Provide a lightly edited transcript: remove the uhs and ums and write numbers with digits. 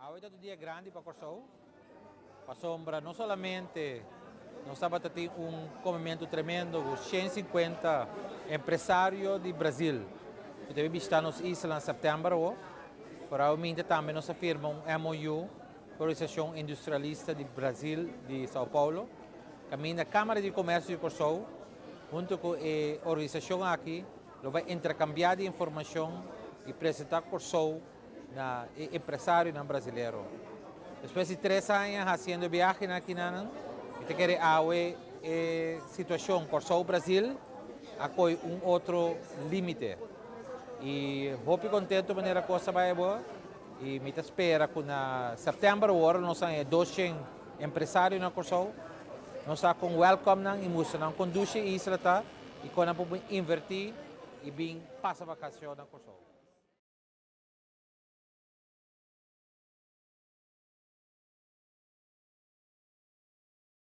Awe ta un dia grandi pa Kòrsou. Pasobra no solamente nos tabatin un komementu tremendo ku 150 empresario di Brasil ku ta bishitá nos isla na sèptèmber, pero awe tambe nos a firma un MOU ku Organisashon Industrialista di Brasil di São Paulo. Kaminda Kámara di Komèrsio di Kòrsou, huntu ku e organisashon aki, lo bai interkambiá di informashon i presentá Kòrsou na empresarionan brasilero. Despues di 3 aña hasiendo biahe aki na i ta kere awe e situashon Kòrsou Brasil a koi un otro límite. I hopi kontentu manera kos a bai bon i mi ta spera ku na sèptèmber awor nos tin 200 empresario na Kòrsou. Nos ta ku welcome nan i mustra nan kon dushi e isla ta i kon nan por invertí i bin pasa vakashon na Kòrsou.